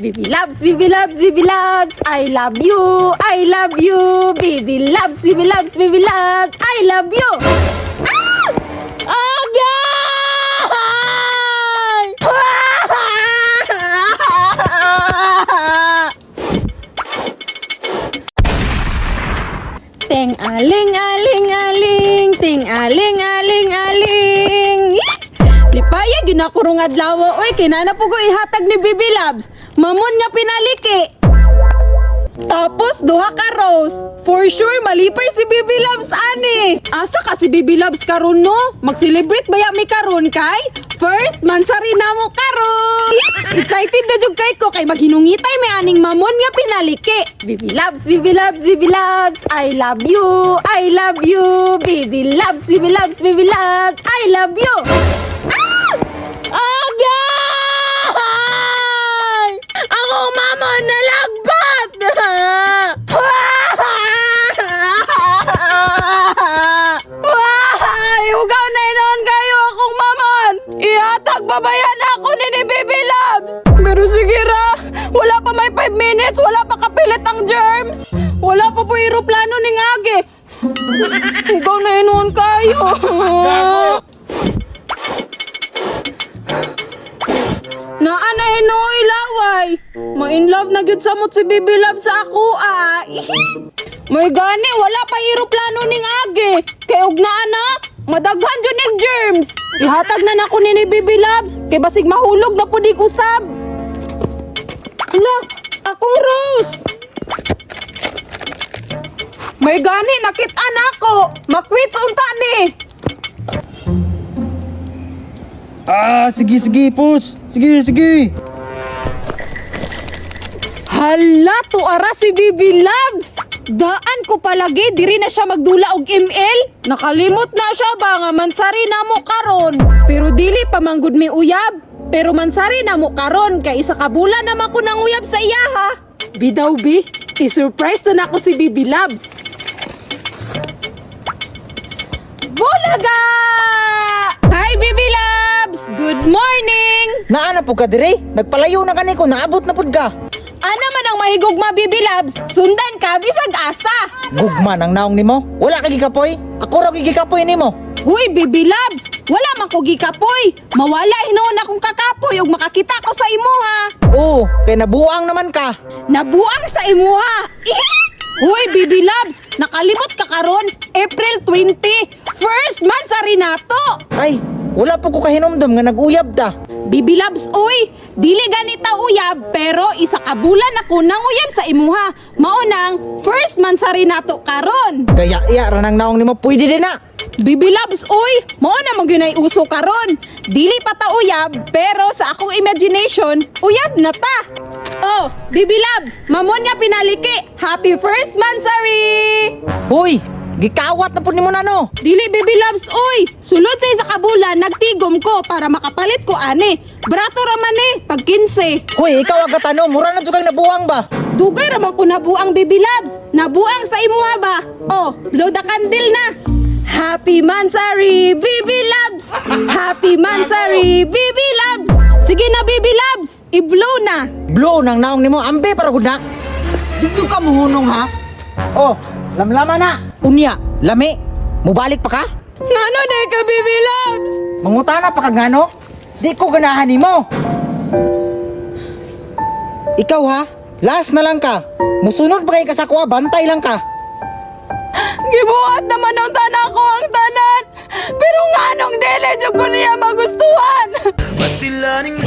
Bibi loves, Bibi loves, Bibi loves, I love you, I love you. Bibi loves, Bibi loves, Bibi loves, I love you. Ah! Agay! Ting aling aling aling, ting aling aling aling. Eh! Lipaya ginakurong adlaw oy, kinana po ko ihatag ni Bibi Labs. Mamon nga pinaliki. Tapos duha ka rose. For sure malipay si Bibi Labs ani. Asa ka si Bibi Labs karon, no? Mag-celebrate ba ya mi karon kay first mansari na mo karon. Excited na jud kay ko kay maghinungitay may aning mamon nga pinaliki. Bibi Labs, Bibi Labs, Bibi Labs, I love you, I love you. Bibi Labs, Bibi Labs, Bibi Labs, I love you. Ah! Agay! Akong mama nalagbat! Why? Hugaw na inoon kayo akong mamon! Ihatag babayan ako ni Baby Labs! Pero sige ra, wala pa may 5 minutes, wala pa kapilit ang germs! Wala pa po eroplano ni Ngagi! Hugaw na inoon kayo! Naa na hinuoy laway. Ma-in love na gyud samot si Bibi Love sa ako ah. May gani wala pa eroplano ning agi. Kay og naa na madaghan jud ning germs. Ihatag na nako ni Bibi Labs kay basig mahulog na pud usab. Hala, akong rose. May gani nakit-an nako. Makwits unta ni. Ah, sige, sige, pus. Sige, sige. Hala, tuara si Bibi Labs! Daan ko palagi, diri na siya magdula og ML. Nakalimot na siya ba nga mansari na mo karon. Pero dili pa manggod mi uyab. Pero mansari na mo karon kay isa ka bulan naman ko nang uyab sa iya ha. Bidaw bi, i-surprise na nako si Bibi Labs. Bulaga! Hi, Bibi Labs! Good morning! Naa na po ka dire? Nagpalayo na kani ko, naabot na pud ka. Ana man ang mahigugma, Bibi Labs, sundan ka bisag asa. Gugma nang naong nimo. Wala ka gikapoy. Ako ra gikapoy nimo. Huy, Bibi Labs! Wala man ko gikapoy! Mawala hinuon akong kakapoy ug makakita ko sa imuha! Oo, kay nabuang naman ka. Nabuang sa imuha! Huy, Bibi Labs! Nakalimot ka karon April 20! First month sa Renato! Ay, wala po ko kahinumdum nga nag-uyab ta. Bibi Labs, uy! Dili ganita uyab, pero isa ka bulan ako nang uyab sa imuha. Mao nang first month sa Renato karon. Kaya iya ra nang naong nimo, pwede din na. Bibi Labs, uy! Mao na mo ginay uso karon. Dili pa ta uyab, pero sa akong imagination, uyab na ta. Oh, Bibi Labs, mamon nga pinaliki. Happy first monthsary! Hoy, gikawat na pud nimo na no. Dili, Bibi Labs, uy! Sulod sa isa ka bulan, nagtigom ko para makapalit ko ani. Brato raman eh, pag 15. Hoy, ikaw ang katanong, mura na jud kang nabuang ba? Dugay raman ko nabuang, Bibi Labs. Nabuang sa imuha ba? Oh, blow the candle na. Happy Mansari, Bibi Labs! Happy Mansari, Bibi Labs! Sige na, Bibi Labs! I-blow na! Blow nang naong nimo, ambe para gud na. Dito ka muhunong ha. Oh, lamlama na. Unya, lami. Mubalik pa ka? Ngano day ka, Bibi Labs? Mangutana pa ka ngano? Di ko ganahan nimo. Ikaw ha, last na lang ka. Musunod pa kay ka sa kuha, bantay lang ka. Gibuhat naman ang tanan ko ang tanan! Pero nganong dili jud ko niya magustuhan! Pastilaning